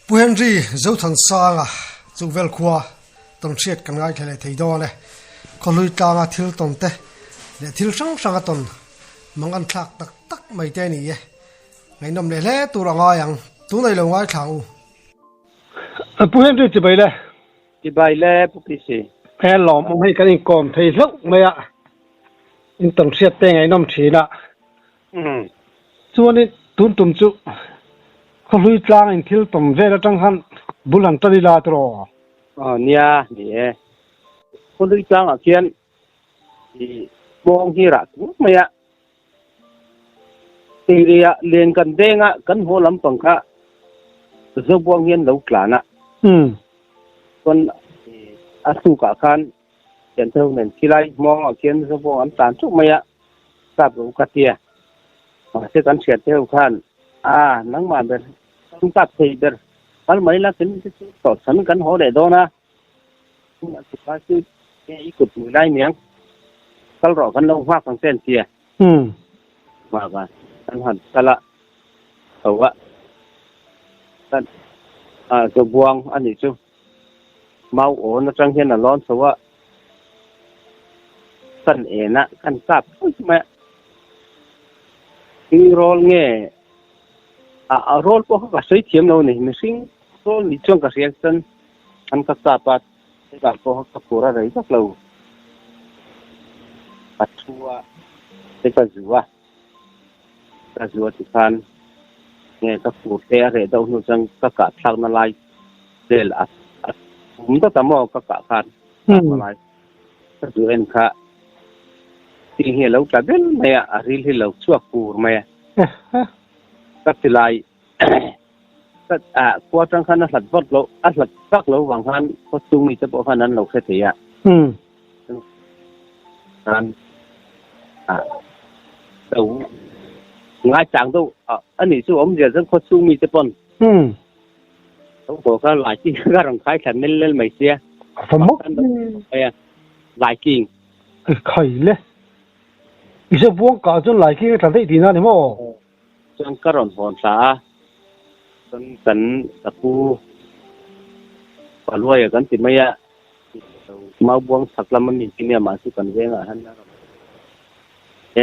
Pu Henry Zothansanga chu vel khua tawn hriat kan ngaithla leh thei dawn e. Khawhlui tlanga thil tawn te leh thil hrang hranga tawn mang an thlak tak tak mai te a ni e. Ngaihnawm leh hle tur a ngai ang. Tunei lo ngaithla ang u. Pu Henry chibai le. Chibai le Pu PC. He lawmawm hei kan inkawm thei hlauh mai a, in tawn hriat te ngaihnawm thin a. Chuanin tun tum chu khawhlui tlang in thil tawm vel atang khan bul han tan ila tiraw? Aw nia, ni e. Khawhlui tlangah khian i hmawng hi rah tur mai a, Area len kan venga kan haw lampang kha Zobuang hian lo tlan a. Chuan a hnukah khan Pianthar nen khilai hmawngah khian Zobuang an tlan theuh mai a, kap lo ka tia. Mahse kan hriat deuh khan a nangmah ber kan kap thei ber kal mai la kan te chu tawhchhan kan haw leh dawn a. Tunah chu i kut hmui lai niang kal rawh kan lo nghak ang che an tia. Nghak a kan han kal a tho a kan Zobuang a nih chu. Mau awn atang hian a lawn chho a, kan en a, kan kap thut mai a. Eng rawl nge a a rawl pawh kha ka sawi thiam lo a ni, mihring rawl nih chuan ka hria chuan an ka kap a, hetah pawh kha ka phur a rei vak lo, ka thu a, ka zu a. Ka zu a ti khan nge ka fur te a reh deuh hnu chuan ka kah thlakna lai vel a pum dawt a maw ka kah khan thlakna lai ka zu en kha tih hi a lo tla bel mai a, a ril hi lo chhuak kur mai a. Ka ti lai ka ah khua atang khan a hlat vak lo a hlat vak lo vang khan khaw chhung mite pawh khan an lo hre thei a. Khan ah lo ngai chang deuh a nih chu awmzia chuan khaw chhung mite pawn lo haw kha lai king kha rawn khai thla mel mel mai sia. Lai king. Khai le. I se buang kah chuan lai king a tla daih tihna a ni maw? Chuan ka rawn hawn thla a, chuan kan ka pu Paluaia kan ti mai a, Maubuang chhak lam a mi chi nia mahse kan vengah hian a rawn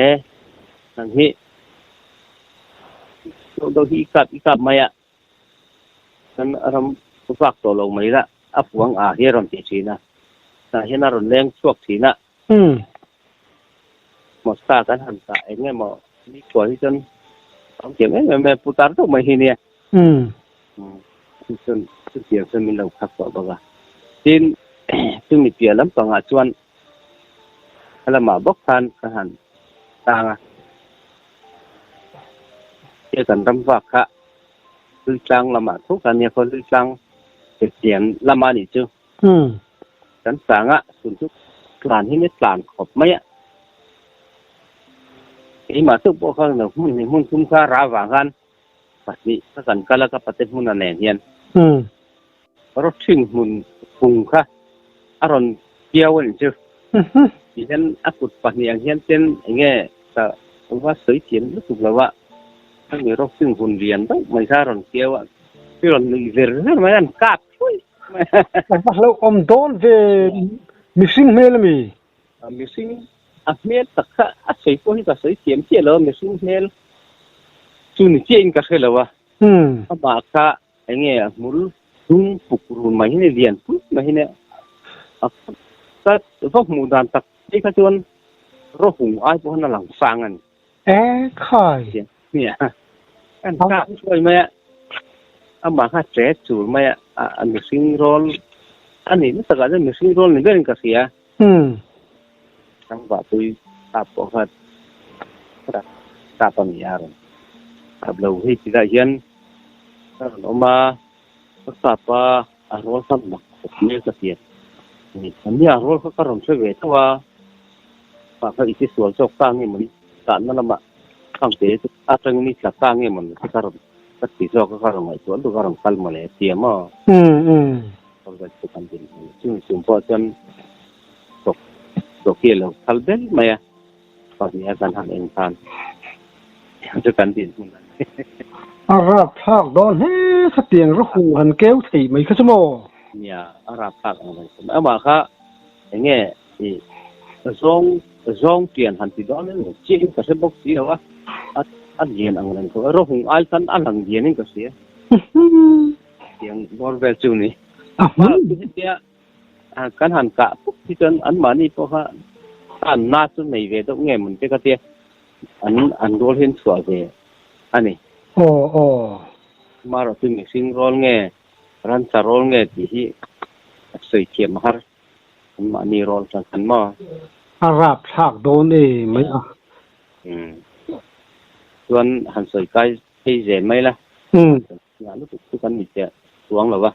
e nang hi deuh deuh hi i kap i kap mai a, chuan a ram vak tawh lo mai la a fuang ah hi a rawn ti thin a, tah hian a rawn leng chhuak thin a. Mosta kan han tah eng nge maw ni khual hi chuan a awm thiam em em e pu tar deuh mai hi nia. Chu chuan chutiang chuan min lo khak tawh bawk a. Tin, chumi piah lampangah chuan a lamah bawk khan ka han tang a. He kan ram vak kha Hlui-tlang lamah tho kha nia khaw Hlui-tlang pian lama nih chu. Kan sang a, tun chu tlan hi ni tlan khawp mai a. Keimah chauh pawh kha lo hmun hnih hmun thum kha ra vang khan pahnih kha kan kal a ka pate hmuna nen hian. Rawthing hmun phung kha a rawn kiau a nih chu. Tihian a kut pahnih ang hian ten eng nge ka va sawi thiam lutuk lo a, hemi rawthing hun lian deuh mai kha a rawn kiau a, i rawn nuih ver ver mai a, an kap thuai. A va hlauhawm dawn ve mihring hmel ami? Mihring a hmel tak kha a sawi pawh hi ka sawi thiam chiah lo a, mihring hmel chu ni chiah in ka hre lo a. Amah kha eng nge a hmul dung puk run mai hi ni lian pui mai hi nia. A ka va hmuh dan tak phei kha chuan rawhung ai pawh hian a lang sang a ni. E khai! Nia, an kap thuai mai a, amah kha che chul mai a, a mihring rawl a nih na takah chuan mihring rawl ni berin ka hria. Tlangvah pui kap pawh kha kap a ni a rawn kap lo hei ti lah hian a rawn awm a, ka kap a, a rawl kha mak khawp mai ka ti a ni. Nia a rawl kha ka rawn hre ve tho a. Mah kha i tisual zawk ta nge mawni tahna lamah khangte chu atangin i tla ta nge mawni chu ka rawn ka ti zawk a ka rawn ngaihtuah lutuk a rawn kal mawle a ti a maw? Chu kan din hmel chu chung pawh chuan tawk tawk hi a lo kal bel mai a pahnih a kan han en khan chu kan din hmun a ni. A rapthlak dawn hle khatiang rawhung han keu thei mai kha chu maw? Nia, a rapthlak ang reng khawp mai. Amah kha eng nge i zawng zawng pian han ti dawn em chiah in ka hre bawk si lo a, a lian ang reng khawp a, rawhung ai khan a lang lian in ka hria. Tiang bawr vel chu ni. A hmun. Hetia kan han kah puk hi chuan anmahni pawh kha an na chu nei ve deuh nge mawn te ka tia. An an rual hian chhuah ve a ni. Aw aw. Marawh chu mihring rawl nge ransa rawl nge tih hi a sawi thiam a har. Anmahni rawl tan khan maw? A rapthlak dawn e mai a. Umm. Chuan han sawi kai phei zel mai la. Ngah lutuk chu kan ni chiah chuang lo va,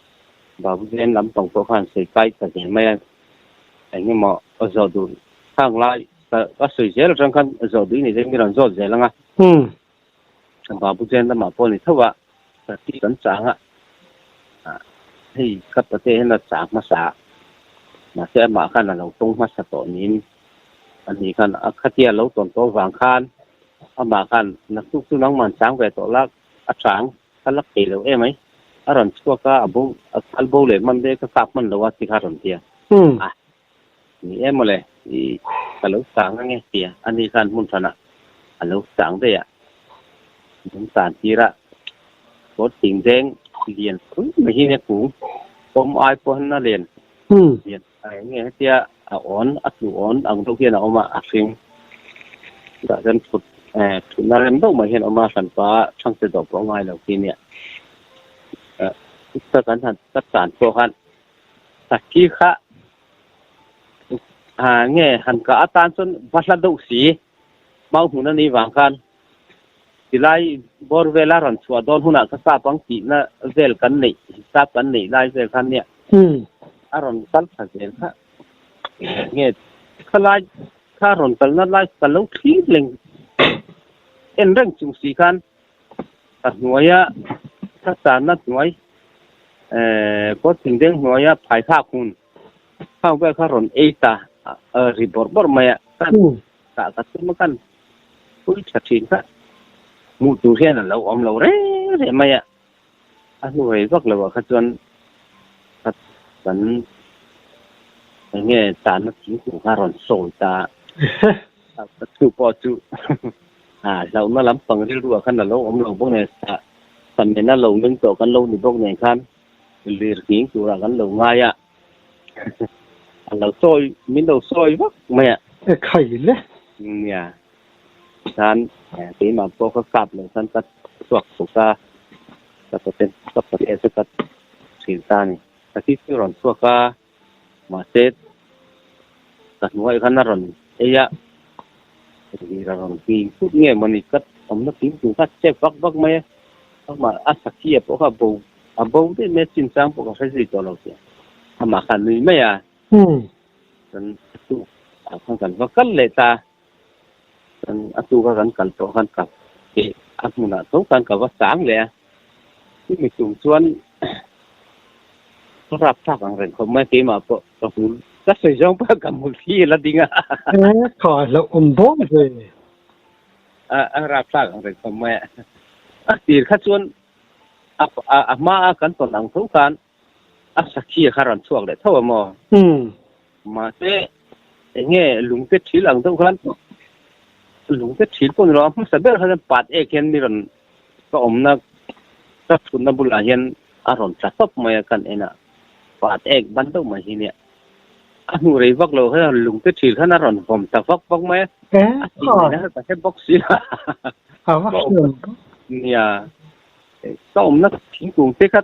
Babu Zen lampang pawh khan sawi kai ta zel mai a, eng emaw zawh duh khang lai ka sawi zel atang khan zawh duh i nei zel mi rawn zawt zel ang a, Babu Zen lamah pawh ni tho a, Sakhi kan chang a, hei ka pate hian a chang hmasa a, mahse amah khan a lo tawng hmasa tawh niin ani khan a khatia lo tawn tawh vang khan amah khan naktuk chu nangman chang ve tawh la, A chang ka la thei lo em ai. A rawn chhuak a, a bo a kal bo leh hman ve ka kap hman lo a ti kha a rawn ti a. A ni em mawle i ka lo chang ange ti a, ani khan hmun hranah a lo chang daih a. Min tan tir a, kawr thing deng lian pui mai hi nia kung awm ai pawhin a len lian a eng nge hetia a awn a tlu awn ang deuh hian a awm a a hring chutah chuan thut eh thutna rem deuh mai hian a awm a hranpa thangte dawh pawh a ngai lo khi nia eh chuta kan han ka tan pawh khan sakhi kha ah nge han kah atan chuan va hla deuh si mau hmun a nih vang khan tilai bawr vela rawn chhuah dawn hunah ka kap ang tihna vel kan neih hisap kan neih lai vel khan nia a rawn kal thla zel kha nge khalai kha rawn kalna lai ka lo thlir leng en reng chung si khan ka hnuaia ka tanna hnuai eh kawr thing deng hnuaia phai thlak hun khang vel kha rawn ei ta ri bawrh bawrh mai a Tah ka tum a kan pui tha thin kha hmuh tur hian a lo awm lo reng reng mai a, a hnu rei vak lo ah kha chuan ka kan eng nge tahna thingkung kha a rawn sawi ta a, ka thu pawh chu a hlauhna lampang rilru ah khan a lo awm lo bawk nen samen a lo meng tawh kan lo ni bawk nen khan lir nghing turah kan lo ngai a. A lo sawi, min lo sawi vak mai a. E khai le. Nia. Khan keimah pawh ka kap lo khan ka chhuak chhuk a, ka paten ka pate chu ka thin ta a ni. Ka thi chu rawn chhuak a, mahse ka hnuai khan a rawn ei a, lir a rawn nghing thut nge mawni ka awmna thingpui kha a chep vak vak mai a, amah a sakhi ah pawh kha a bo. A bo daih mai a, chinchang pawh ka hre zui tawh lo tia. Amah khan nui mai a. Chuan a tuk ah khan kan va kal leh ta. Chuan a tuk a kan kal tawh khan ka keh a hmunah tho khan ka va chang leh a. Chumi tum chuan ka rap thlak ang reng khawp mai keimah pawh ka hmul ka sawi zawng pawh ka hmul thli a la ding a. E kha hlauh awm dawn ve. A rap thlak ang reng khawp mai a. A tir kha chuan A hma a kan tawn ang tho khan a sakhi kha rawn chhuak leh tho a maw? Mahse eng nge lungte thil ang deuh khan lungte thil pawh ni lo a hmasa ber khan pat ek hian mi rawn ka awmna ka thutna bulah hian a rawn tla tawp mai a kan en a pat ek ban deuh mai hi nia a hmuh rei vak lo khan lungte thil khan a rawn vawm ta vak vak mai a a tih mai na ka hre bawk si lo. Nia, ka awmna thingkung te kha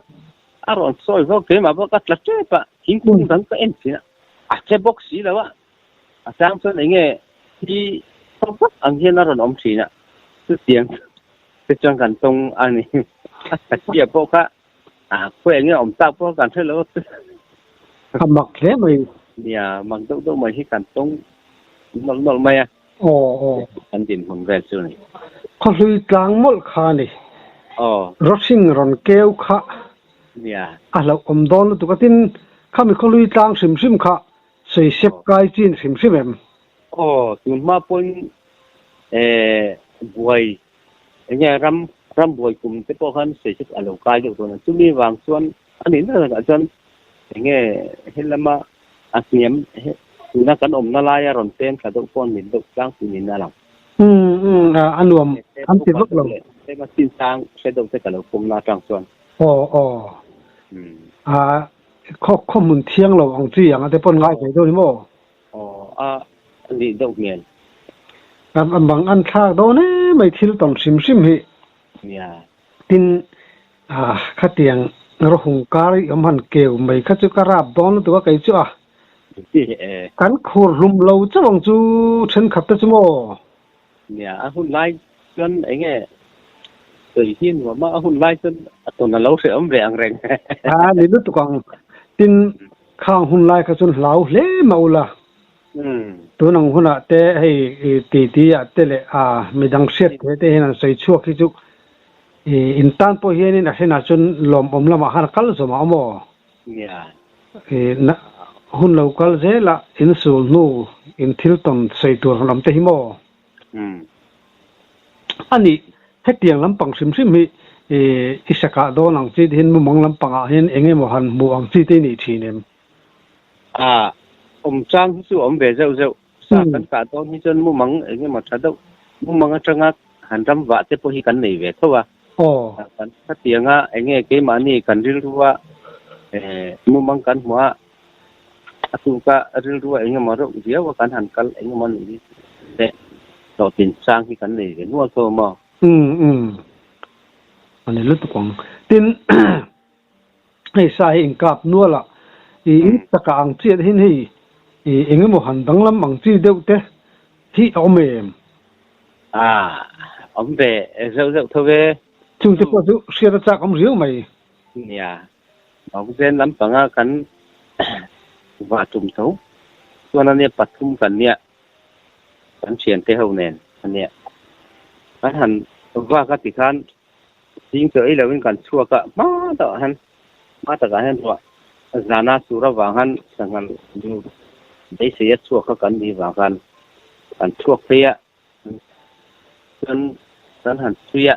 a rawn sawi vak keimah pawh ka tla tep a, thingkung dang ka en thin a, a che bawk si lo a, a chang chuan eng nge hi thaw vak ang hian a rawn awm thin a, chutiang te chuan kan tawng a ni. A thlachiah pawh kha a khawi eng nge awm tak pawh kan hre lo a. A mak hle mai. Nia, mak deuh deuh mai hi kan tawng nawlh nawlh mai a. Aw aw. Kan dinhmun vel chu ni. Khawhlui tlang mawlh kha a ni. Aw. Rawhring rawn keu kha. Nia. A hlauhawm dawn lutuk a tin khami khawhlui tlang hrim hrim kha sawi sep kai chin hrim hrim em? Aw, tun hma pawhin eh buai enge ram Rambuai kum te pawh khan sawi chu a lo kai deuh dawn a, chumi vang chuan a nihna takah chuan enge helama a hniam tuna kan awmna laia rawn peng thla deuh pawh a ni deuh tlangpui niin a lang. Umm umm a nuam an ti vak lo. Tlema chinchang hre deuh te ka lo pawmna atang chuan. Aw aw a khaw khaw hmun thiang lo ang chi ang a te pawn ngai ve deuh ni maw? Aw a nih deuh hmel. A bang an thlak dawn em mai thil tawn hrim hrim hi. Nia. Tin a khatiang rawhung kar i awm han keu mai kha chu ka rap dawn lutuk a kei chu a. Kan khur hlum lo chauh ang chu thenkhat te chu maw? Nia, a hun lai chuan eng nge sawi hi nuam a, a hun lai chuan a tawn a lo hrehawm ve ang reng. A ni lutuk ang. Tin, khang hun lai kha chuan hlau hle mah ula. Tun ang hunah te hei titi ah te leh a midang hriat theih te hian an sawi chhuak hi chu in tan pawh hianin a hrenah chuan lawmawm lamah khan a kal zawm ang aw maw? Nia. Hun lo kal zelah in sul hnu in thil tawn sawi tur han awm te hi maw? A nih, hetiang lampang hrim hrim hi i sakah dawn ang chi te hian mumang lampangah hian eng emaw han hmuh ang chi te i nih thin em? A, awm chang hi chu awm ve zeuh zeuh. Sa kan kah dawn hi chuan mumang eng emaw tha deuh mumang atanga han ram vah te pawh hi kan nei ve tho a. Kan khatianga eng nge keimahni kan rilrua mumang kan hmuh a, a tuka rilrua eng emaw reuh viau a kan han kal eng emaw nih hi te hlawhtlin chang hi kan nei ve nual tho maw? Umm umm a ni lutuk ang. Tin hei sa hi inkap nual a, i in takah ang chiah hin hei i eng emaw han danglam ang chi deuh te hi a awm em? A awm ve zeuh zeuh tho ve. Chung te pawh chu hriat a chak awm riau mai. Nia, Mawngzen lampanga kan vah tum tho chuan ania pathum kan nia kan thiante ho nen ania kan han vak a tikhan Zing chaw ei loin kan chhuak a, hma takah hian hma takah hian ruah zana sur avang hian sanghal nu beisei a chhuak kha kan nih vang khan kan chhuak phei a, chuan kan han chhui a,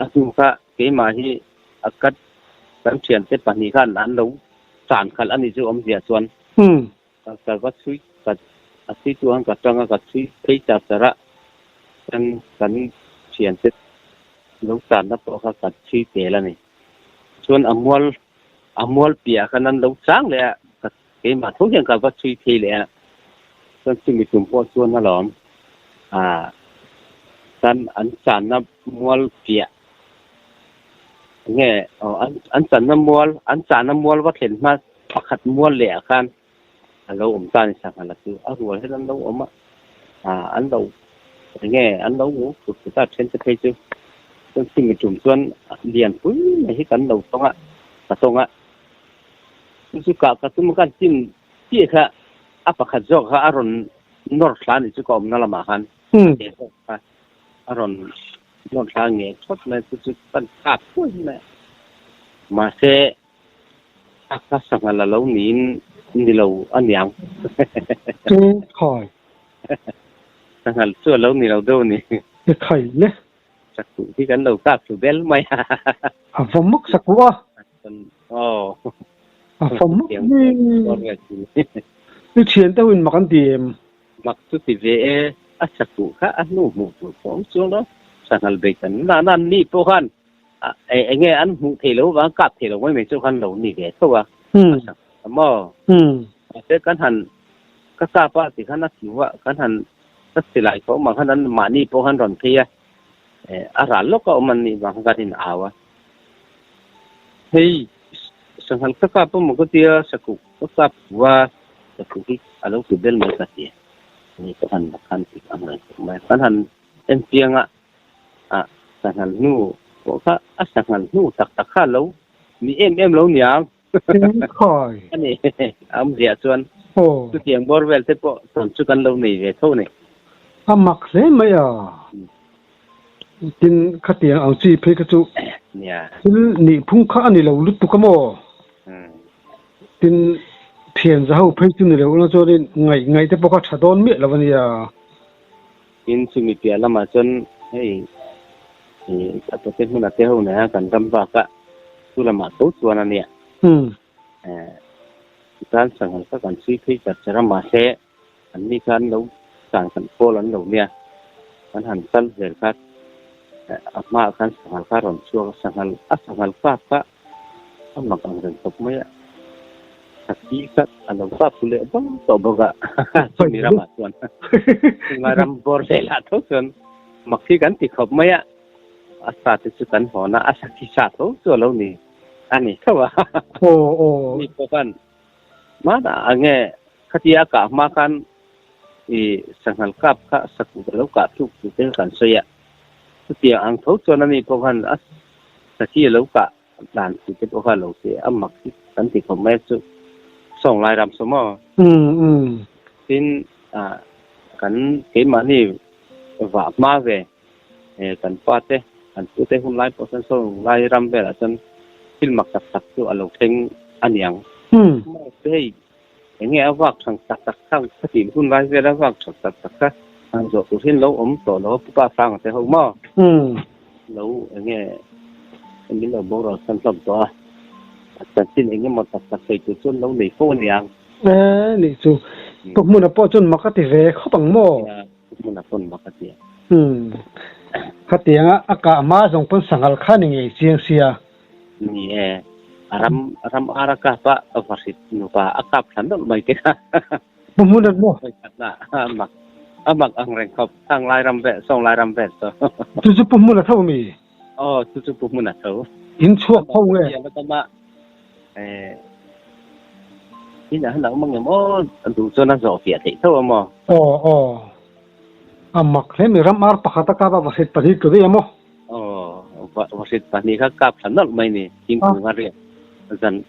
a hnu kha keimah hi a kat kan thiante pahnih khan an lo tan khalh a nih chu awmzia chuan ka va chhui ka a chhui tu ang ka tang a ka chhui phei char char a chuan kan thiante lo tanna pawh kha ka chhui tel a ni chuan a mual a mual piah khan an lo chang leh a ka keimah tho hian ka va chhui phei leh a chuan chumi tum pawh chuan alawm ah chuan an channa mual piah nge aw an an channa mual an chahna mual va thlen hma Pakhat mual leh ah khan a lo awm ta a ni Sanghal chu a rual hian an lo awm a, ah an lo eng nge an lo ngu thut thut a then te phei chu chuan chumi tum chuan lian pui mai hi kan lo tawng a ka tawng a chu chu kah ka tum a kan tin chiah kha a pakhat zawk kha a rawn nawr thla a nih chu ka awmna lamah khan a zawk kha a rawn nawr thla ngei thawt mai chu chu kan kap pui mai a mahse A ka sanghal a lo niin ni lo a niang. Chu khai. Sanghal chu a lo ni lo deuh a ni. Ni khai le. Sakuh hi kan lo kap thlu bel mai a. A vawm mak sakuh a. Aw. A vawm mak ni. I thian deuh in mak an ti em? Mak chu ti ve e. A sakuh kha a hnu hmuh tur pawh awm chuang lo. Sanghal bei kan na na ni pawh khan eng nge an hmuh thei lo vang kap thei lo mai mai chu khan lo ni ve tho a maw mahse kan han ka kap a ti khan a kiu a kan han ka silai tho mah khan an mahni pawh khan rawn phei a a ral lawk a awm an nih vang khan kan in au a hei sanghal ka kap a maw ka tia sakuh ka kap fu a sakuh hi a lo ti bel mai ka ti ni ka han khan ti ang reng mai kan han en chiang a a sanghal hnu pawh kha a sanghal hnu tak tak kha lo ni em em lo niang a ni a awmziah chuan chutiang bawr vel te pawh tawn chu kan lo nei ve tho a ni. A mak hle mai a, tin khatiang ang chi phei kha chu thil nih phung kha a ni lo lutuk a maw? Tin thian za ho phei chu ni lo na chuanin ngaih ngaih te pawh kha tha dawn miah lo a nia. Tin, chumi piah lamah chuan hei I a te hmun a te ho nen kan ram vak a, chu lamah tho chuan a nia. Tichuan sanghal kha kan chhui phei char char a, mahse an ni khan lo tan kan kawl an lo nia. Kan han kal zel kha a hmaah khan sanghal kha a rawn chhuak a, sanghal a sanghal kap kha a mak ang reng tawp mai a, sakhi kha a lo kap pu leh bawk tawh bawk a, chumi ramah chuan chunga ram bawr velah tho chuan mak hi kan ti khawp mai a, a sa te chu kan hawn a, a sakhi sa tho chu a lo ni a ni tho a. Mi pawh khan hmanah ang nge khatia a kah hma khan i sanghal kap kha sakut a lo kah tluk tih te kan sawi a, chutiang ang tho chuan ani pawh khan a sakhi a lo kah dan tih te pawh kha a lo ti a, mak hi kan ti khawp mai a chu sawng lai ram saw maw? Tin, kan keimahni vah hma ve kan pa te, kan pu te hun lai pawh chuan sawng lai ram velah chuan thil mak tak tak chu a lo thleng a niang. Mahse hei Eng nge a vak thang tak tak kha ka tih hun lai vel a vak thang tak tak kha han zawh tur hian lo awm tawh lo a pupa hrang a te ho maw? Lo eng nge min lo boral san hlawm tawh a, a chanchin eng emaw tak tak sawi tur chuan lo nei fo a niang. E nih chu pu hmuna pawh chuan mak a ti ve khawp ang maw? Nia pu hmuna pawn mak a ti a. Khatianga a kah hma zawng pawn sanghal kha ni ngei chiang sia. Ni e, a ram ram ar a kap a, a vahrit nupa a kap thla nawlh mai te kha. Pu hmun at maw? A mak a mak ang reng khawp, thang lai ram vel, sawng lai ram vel chu. Chu chu pu hmun a tho mi? Aw, chu chu pu hmun a tho. In chhuak ho nge? Eh, in a han awm ang em aw, duh chuan a zawh fiah theih tho a maw? Aw, aw. A mak hle mai, ram ar pakhat a kap a, vahrit pahnih tlu daih a maw? Aw, vahrit pahnih kha kap thla nawlh mai ni, thingkung a riak zan,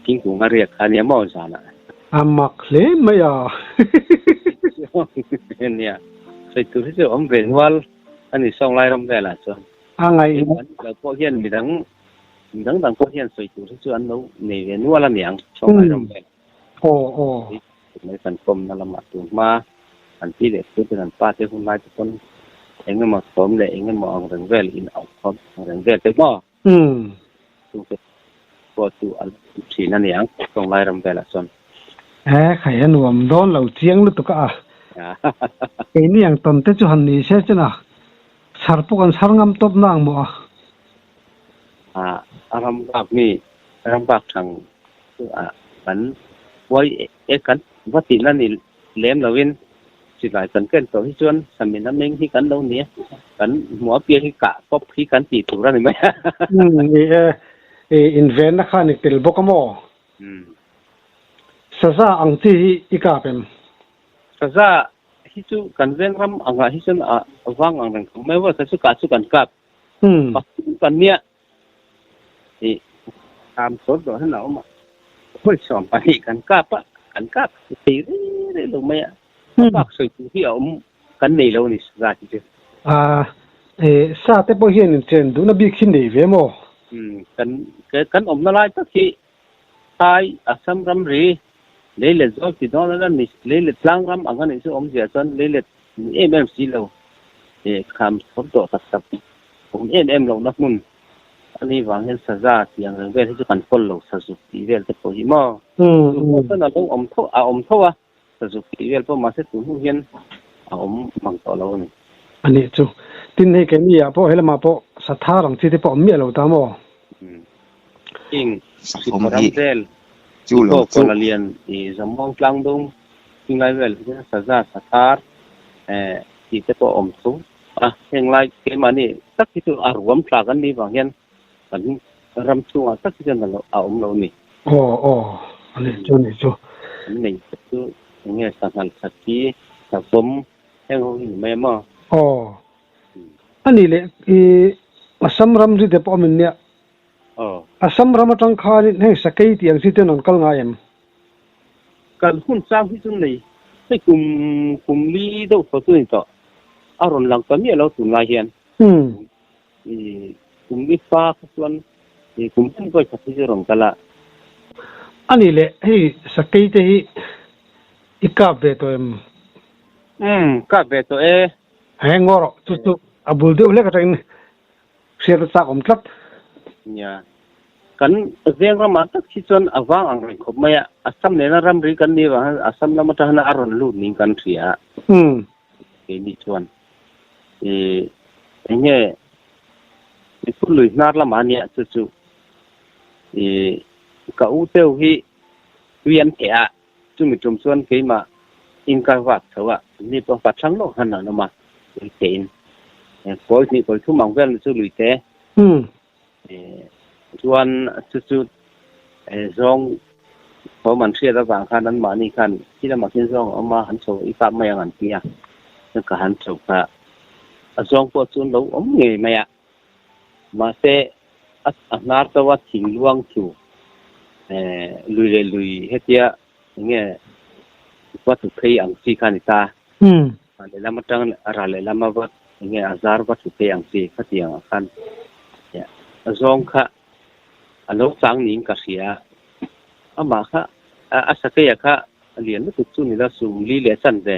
thingkung a riak kha nia maw zanah. A mak hle mai a. Nia, sawi tur hi chu awm ve nual a ni sawng lai ram velah chuan. A ngaih. Lo pawh hian midang Midang dang pawh hian sawi tur hi chu an lo nei ve nual a niang, Chhawng Ram vel. Aw aw. Tunlai kan pawmna lamah tun hma an pi leh pu ten an pa te hun lai te pawn eng emaw thawm leh eng emaw ang reng vel in auh thawm ang reng vel te maw? Chungte pawh chu a lo awm thin a niang, Chhawng Ram velah chuan. He khai a nuam dawn lo chiang lutuk a. Keini ang tawn te chu han ni se chuna chhar pawh kan chhar ngam tawp na ang maw a. A ram bak mi ram bak thang chu a kan huai e kan va tihna ni lem lovin silai kan ken tawh hi chuan samin a meng hi kan lo ni a, kan hmuh apiang hi kah pawp hi kan tih tur a ni mai a. Ni e, i invenna khan i tel bawk a maw? Saza ang chi hi i kap em? Saza hi chu kan veng ram angah hi chuan a vang ang reng khawp mai a, kha chu kah chu kan kap. Pathum kan nia i tham sawn tawh hian a awm a, khawi 12 kan kap a, kan kap thei rei rei lo mai a, a bak sawi tur hi a awm kan nei lo a ni zat hi chu. A, e, sa te pawh hian inchen duhna bik hi nei ve maw? Kan, kan awmna lai tak hi Thai, Assam ramri, leilet zawl ti dawn a ni, leilet tlang ram ang a nih chu awmzia chuan leilet ni em em si lo, eh kham chhawm tawh tak tak awm em em lohna hmun a nih vang hian saza tih ang reng vel hi chu kan kawl lo, sazuk tih vel te pawh hi maw? Chu pawh chuan a lo awm tho, a awm tho a, sazuk tih vel pawh mahse tun hnu hian a awm mang tawh lo a ni. A nih chu. Tin hei keini ah pawh helamah pawh sathar ang chi te pawh awm miah lo ta maw? King, Sipawram vel, Siphaw Kuala Lian, i Zammuang Tlangdung, Chinglai vel hi chuan saza, sathar tih te pawh a awm tho a. Heng lai keimahni tak hi chu a ruam tla kan nih vang hian kan ram chhungah tak hi chuan a awm lo a ni. Aw aw, a nih chu a nih chu. Kan nei te chu eng nge sanghal sakhi, savawm heng ho hi ni mai a maw? Aw, a nih leh i Assam ramri te pawh a min nia. Assam ram atang khanin heng sakei tih ang chi ten an kal ngai em? Kal hun chang hi chu nei hei kum kum li deuh thaw chu a ni tawh. A rawn lang ta miah lo tunlai hian. Kum li fa kha chuan kum tin vawi khat hi chu rawn kal a. A nih leh hei sakei te hi i kap ve tawh em? Umm kap ve tawh e. He ngaw rawh chu chu a bul deuh hlek atangin. Hriat a chak awm tlat. Nia. Kan veng ramah tak hi chuan a vang ang reng khawp mai a, Assam nena ramri kan nih vang hian Assam lam atang hian a rawn lut niin kan hria a. Keini chuan i eng nge i phun lui hnar lamah a nia chu chu i ka u teu hi tui an theh a, chumi tum chuan keimah in ka vak chho a, ni pawh ka thlang lawk han an awm a, tui theh in kawi hnih kawi thum ang vel chu lui te. Chuan chu chu zawng thawm an hriat avang khan anmahni khan khi lamah khian zawng a awm a, han chho i kap mai ang an ti a, chuan ka han chho kha a zawng pawh chu an lo awm ngei mai a, mahse a hnar chauh a thing luang chu lui leh lui hetia eng nge va thu phei ang chi kha a ni ta. A lehlam atang a ral lehlam a va eng nge a zar va thu phei ang chi khatiang ah khan a zawng kha a lo chang niin ka hria a, amah kha a sakeia kha a lian lutuk chu ni lo sumli leh chan ve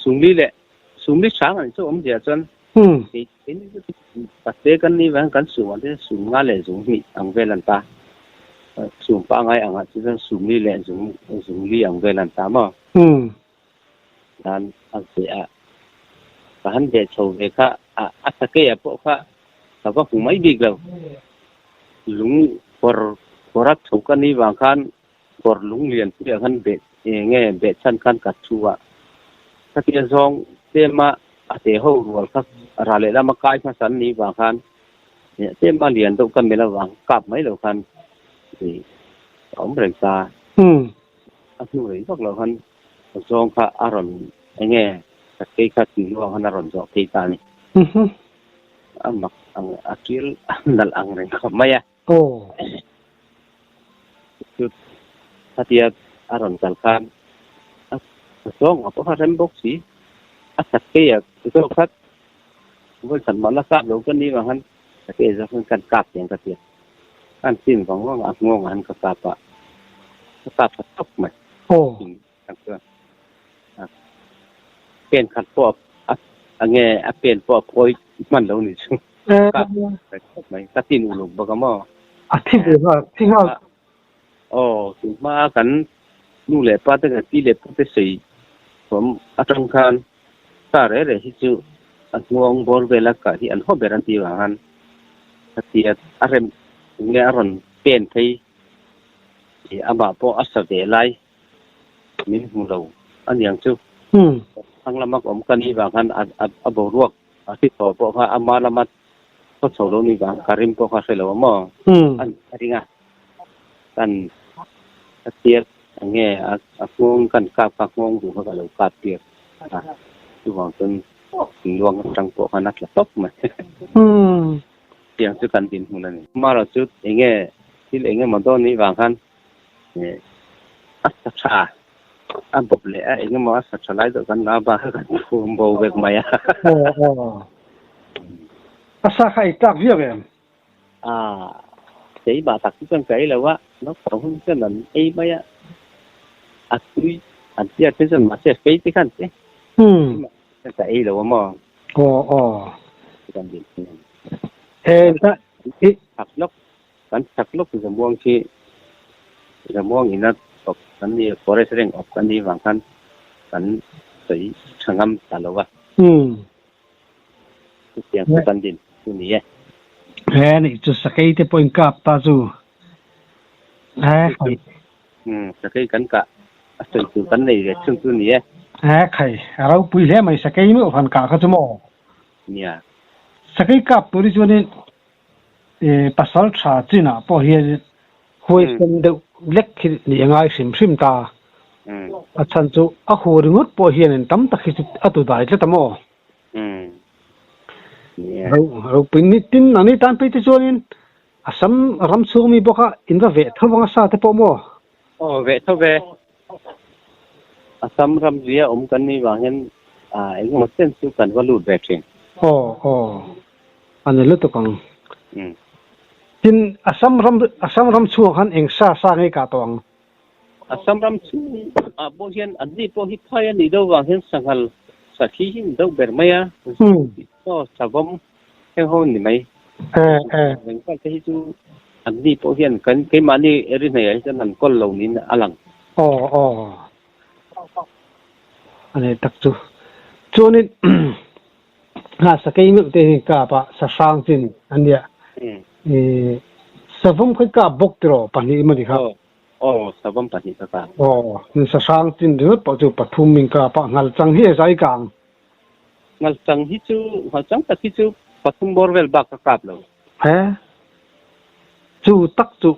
sumli leh sumli hrang a ni chu awmzia chuan pate kan nih vang kan sum ang te sum nga leh zung hnih ang vel an ta sum pangai angah chu chuan sumli leh zung zungli ang vel an ta maw. Dan a ve a, ka han ve chho ve kha a a sakeia pawh kha ka va hmu mai bik lo. Lung kawr kawr a chho ka ni vang khan kawr lung lian puiah khan beh eng nge beh chhan khan ka thu a. Khatia zawng tlema a te ho rual kha ral leh lama kai hmasa an nih vang khan tlema lian deuh ka melh avang kap mai lo khan ih a awm reng ta. A hnu rei vak lo khan zawng kha a rawn eng nge sakei kha tui luang khan a rawn zawh phei ta a ni. A mak ang a kil a nalh ang reng khawp mai a. Chu khatia a rawn kal khan a zawng a pawh kha rem bawk si. A sakei a zawk kha vawi khat mah la kap lo ka ni vang khan sakei zawk khan kan kap tiang ka ti a. An chin vang vang a, a nghawng ah han ka kap a, ka kap tha tawp mai. Ang chuan pen khat pawh a a nge a pen pawh a phawi hman lo ni chu kap tha tawp mai. Ka tin uluk bawk a maw? A thi ve nghal, thi nghal. Aw, tun hma kan nu leh pa te kan pi leh pu te sawi thawm atang khan Sa reh reh hi chu a hnuang bawr vela kah hi an haw ber an tih vang khan khatia a rem nge a rawn pen phei ih amah pawh a sa ve lai min hmu lo a niang chu. Thlang lama ka awm ka nih vang khan a boruak a thi thaw pawh kha ama lama thaw chho lo nih vang ka rim pawh kha hre lo a maw a ring a. Kan a tir enge a nghawng kan kap kha nghawng duh kha ka lo kap tir a chuvang chuan luang atang pawh khan a tla tawp mai tiang chu kan dinhmun a ni. Amaherawh chu enge thil eng emaw dawn nih vang khan a sa tha a bawp leh a eng emaw a sa tha lai deuh kan la bak kha kan phum bo vek mai a. A sa kha ei tlak viau em? A, keimah tak chu chuan ka ei lo a, naupang hun chuan an ei mai a, a tui an tia te chuan mahse a fei te khan che keimah chuan ka ei lo a maw? Aw aw. Kan din thung ang. He i chak lawk kan chak lawk zamuang khi zamuang ina awp kan ni forest reng awp kan nih vang khan kan sawi tha ngam ta lo a. Chutiang chu kan din chu ni e. He nih chu sakei te pawhin kap ta chu. He khai. Um sakei kan kah a sawi tur kan nei ve chhung chu ni e. He khai a ropui hle mai sakei meuh han kah kha chu maw. Nia. Sakei kap tur hi chuanin e pasal tha chinah pawh hian huai sen deuh lek hi nih a ngai hrim hrim ta. A chhan chu a hu ringawt pawh hianin tam tak hi chu a tu dai tlat a maw. Ropui ni tin ang ni tan phei te chuanin Assam ram chhung mi bawk a in va veh tho vang a sa te pawh maw? Aw veh tho ve. Assam ram zia awm kan nih vang hian eng emaw chen chu kan va lut ve thin. Aw aw a ni lutuk ang. Tin Assam ram Assam ram chhungah khan eng sa sa ngei kah tawh ang? Assam ram chhung ah pawh hian an ni pawh hi phai a nih deuh vang hian sanghal sakhi hi ni deuh ber mai a, aw savawm heng ho ni mai. Eh eh. Reng vel te hi chu an ni pawh hian kan keimahni ri hnaiah hi chuan an kawl lo niin a lang. Aw aw. A nei tak chu. Chuanin ha sakei meuh te hi kap a sahrang chin an nia. I savawm kha i kap bawk tiraw pahnih emaw ni kha? Aw savawm pahnih ka kap. Aw sahrang chin ringawt pawh chu pathum in kap a ngalchang hi a zai kang. Ngalchang hi chu ngalchang tak hi chu pathum bawr vel bak ka kap lo. He chu tak chu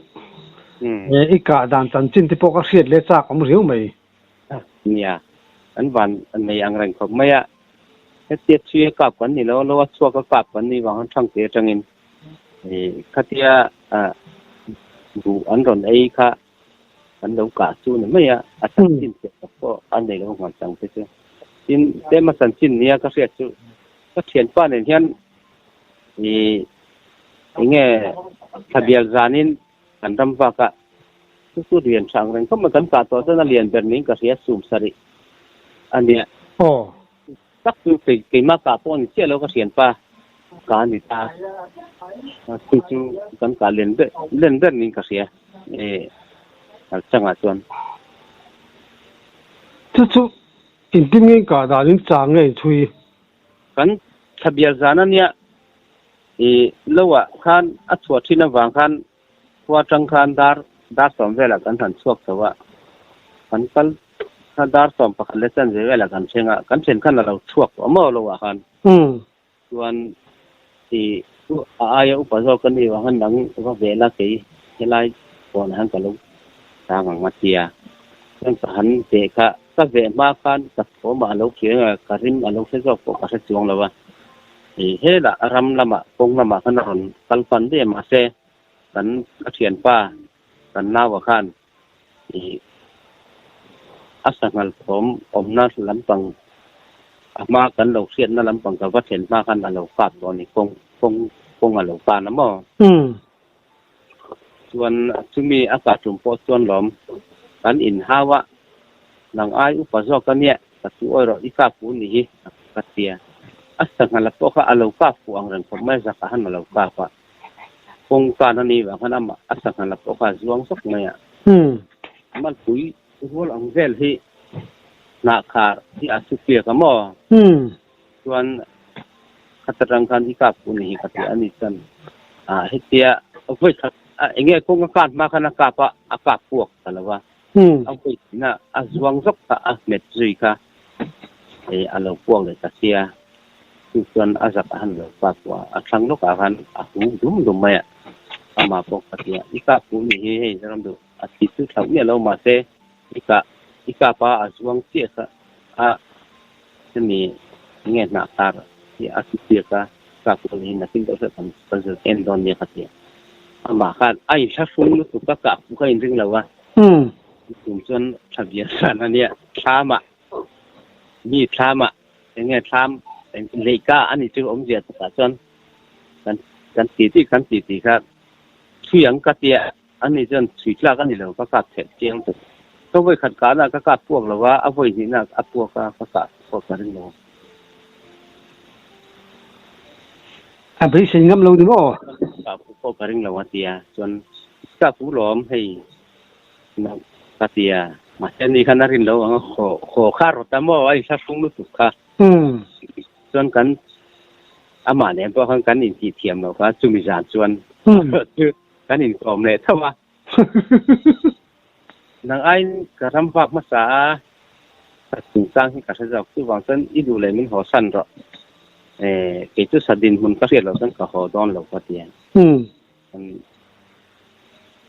i kah dan chanchin te pawh ka hriat leh chak awm riau mai. Nia, an van nei ang reng khawp mai a. Hetia thui a kap kan ni lo, lo a chhuak a kap kan nih vang khan thangte atangin khatia buh an rawn ei kha an lo kah chu ni mai a, a chanchin chiah tak pawh a nei lo nghal chang te chu. Tin, tlem a chanchin nia ka hriat chu ka thianpa nen hian ih enge thlabial zanin kan ram vak a, chu chu lian tha ang reng khawp mai, kan kah tawh chuan a lian ber niin ka hria sum sarih a nia. Aw. Tak chu kei keimah kah pawh a ni chiah lo ka hrianpa ka ni ta chu chu kan kah len ber len ber niin ka hria eh changah chuan. Chu chu engtin nge in kah dan in chang nge in chhui? Kan thlabial zan a nia i lo ah khan a chhuah thin avang khan khua atang khan dar dar sawm velah kan han chhuak chho a, kan kal kha dar sawm pakhat leh chanve velah kan thleng a, kan thlen khan a lo chhuak tawh maw lo ah khan chuan i a aia upa zawk ka ni vang khan nang va ve la kei helai kawnah hian ka lo chang ang a tia, chuan ka han ve kha Ka veh hma khan ka thawmah a lo hriang a, ka rim a lo hre zawk pawh ka hre chuang lo a. Helah ram lamah kawng lamah khan a rawn kal pan daih a, mahse kan ka thianpa kan naua khan ih a sanghal thawm awmna lampang a hma kan lo hriatna lampang ka va thlen hma khan a lo kap tawh a ni, kawng kawng kawng a lo kan a maw? Chuan chumi a kah tum pawh chuan lawm kan inhau a, nang ai upa zawk a nia ka tu awi rawh i kap fu ni hi ka tia. A sanghala pawh kha a lo kap fu ang reng khawp mai zakah han a lo kap a, kawngkan a ni vang khan amah a sanghala pawh kha a zuang zawk mai a. Malpui rual ang vel hi hnahkhar hi a su piak a maw? Chuan khata tang khan i kap pu ni hi ka ti a ni chuan ah hetia vawi khat eng nge kawng a kap hma khan a kap a a kap puak ta lo a a vawi thin a a zuang zawk kha a hmet zui kha eh a lo puak leh ta sia chu chuan a zak a han lo kap pawh a a thlang lawkah khan a hu dum dum mai a amah pawh ka ti a i kap pu ni hi hei zaram duh a thi chu thlauh miah lo mahse i kah i kap a a zuang chiah kha a Hemi nge hnah kar hi a si piak a, ka pawl hi nakin deuh hlek kan kan zir em dawn nia ka ti a. Amah khan a inthlahrung lutuk a, kah pawh ka inring lo a. Tum chuan tha vial san a nia, thlamah mi thlamah eng nge thlam leihka a ni chu awmzia takah chuan kan kan ti ti kan ti ti kha thui ang ka tia. Ani chuan chhui tlak a ni lo, ka kap theih chiang tuk. Ka vawi khat kahna ka kap puak lo a, a vawi hnihna a puak a, ka kah puak ka ring lo. A beisei ngam lo ni maw? Ka kah pawh ka ring lo a ti a, chuan ka pu lawm hei ka ti a, mahse ani khan a rin lo ang a, haw haw kha rawt a maw a inthlahrung lutuk kha. Chuan kan amah nen pawh khan kan intihthiam loh kha chumi zan chuan Kan inkawm leh tho a. Nang aiin ka ram vak hmasa a, ka chungchang hi ka hre zawk. Chuvang chuan i duh leh min haw san rawh. Eh, kei chu sa dinhmun ka hriat loh chuan ka haw dawn lo ka ti a.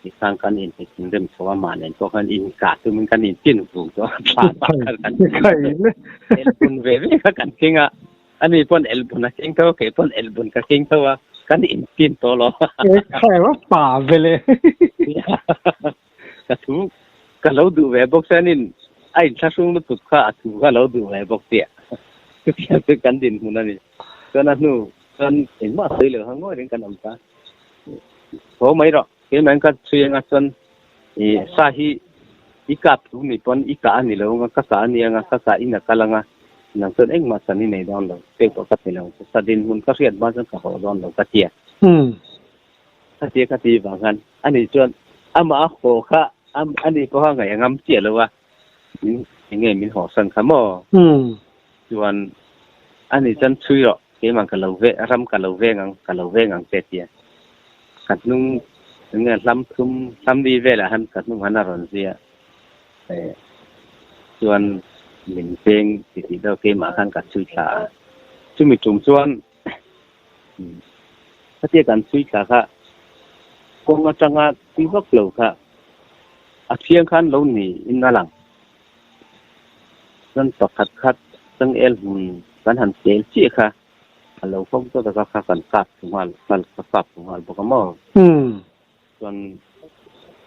Tikhan kan inhmu thinrim chho a, mah nen pawh khan inkah tumin kan intin vung tawh a, thla tak khan kan elbun ve ve kha kan keng a. Ani pawn elbun a keng tho, kei pawn elbun ka keng tho a, kan intin tawh lo. Ekhai va pa ve le. Ka thu ka lo duh ve bawk chuanin a inthlahrung lutuk kha a thu kha lo duh ve bawk tia. Chutiang chu kan dinhmun a ni. Chuan a hnu chuan engmah sawi lo kha ngawi reng kan awm ta. Tho mai rawh, keimah ka chhui anga chuan i sa hi i kap thu ni pawn i kah a ni lo anga ka kah a ni anga ka kah in a kal anga nang chuan engmah san i nei dawn lo pek pawh ka ti lo sa dinhmun ka hriat hma chuan ka haw dawn lo ka ti a. Um. Khatia ka ti vang khan ani chuan amah a haw kha ani pawh a ngaih a ngam chiah lo a, min enge min haw san kha maw? Um. Chuan ani chuan chhui rawh keimah ka lo ve ram ka lo veng ang ka lo veng ang che tia ka hnung enge hlam thum hlam li velah khan ka hnung han a rawn zia eh chuan min peng ti tih deuh keimah khan ka chhui thla a chumi tum chuan Khatia kan chhui thla kha kawng atanga tui vak lo kha a thiang khan lo ni in a lang. Chuan pakhat khat changel hmun kan han tel chiah kha a lo fawm tawt a kha kan kap thlu nghal ka kap thlu nghal bawk a maw. Chuan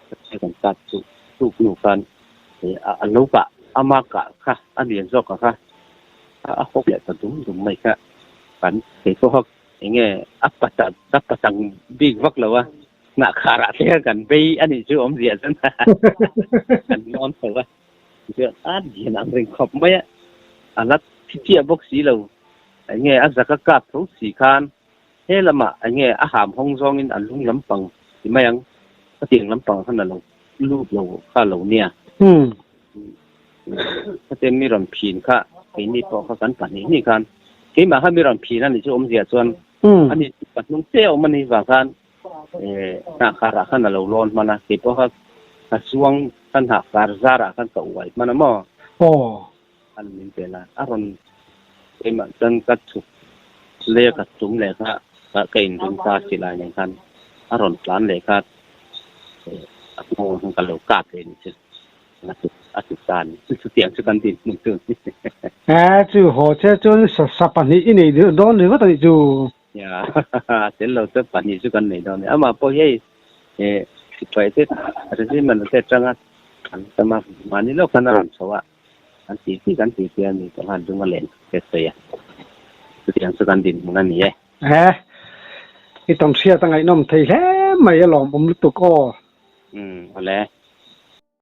khatia kan kap chu tuk hnu khan a lo kah ama kah kha a lian zawk a kha a hawk leh ta dum dum mai kha kan keipawh hawk enge a pata a patang bik vak lo a hnah kharah te khan kan bei a nih chu awmzia chuan kan lawn tho a chuan a lian ang reng khawp mai a a la thi chiah bawk si lo enge a zaka kap tho si khan He lamah eng nge a ham hawng zawngin a lung lampang ti mai ang, ka tiang lampang khan a lo lut lo kha lo nia. Khate mi rawn phin kha keini pawh kha kan pahnih hnih khan keimah kha mi rawn phin a nih chu awmzia chuan ani chu pahnung che a awm a nih vang khan hnah karah khan a lo lawn hman a, keipawh kha ka chuang ka hnah kar zarah khan ka uai hman a maw? An min pe la, a rawn keimah chuan ka chhuk leh a ka tum leh kha ka inring ta silai nen khan a rawn tlan leh kha a nghawng khan ka lo kap leh ni chu a ti ta a ni. Chutiang chu kan tih hmun chu a ni. He chu haw che chuan sa pahnih i nei dawn ringawt a nih chu. Nia, a tel lo chu pahnih chu kan nei dawn a ni. Amah pawh hi hei sipai te regiment te atanga an tam a, mahni lawk khan a rawn chho a. Kan tih tih kan tih tih a ni tawh khan lung a len te sawi a, chutiang chu kan dinhmun a ni e. He, i tawn hriat a ngaihnawm thei hle mai a lawmawm lutuk aw. Umm awle.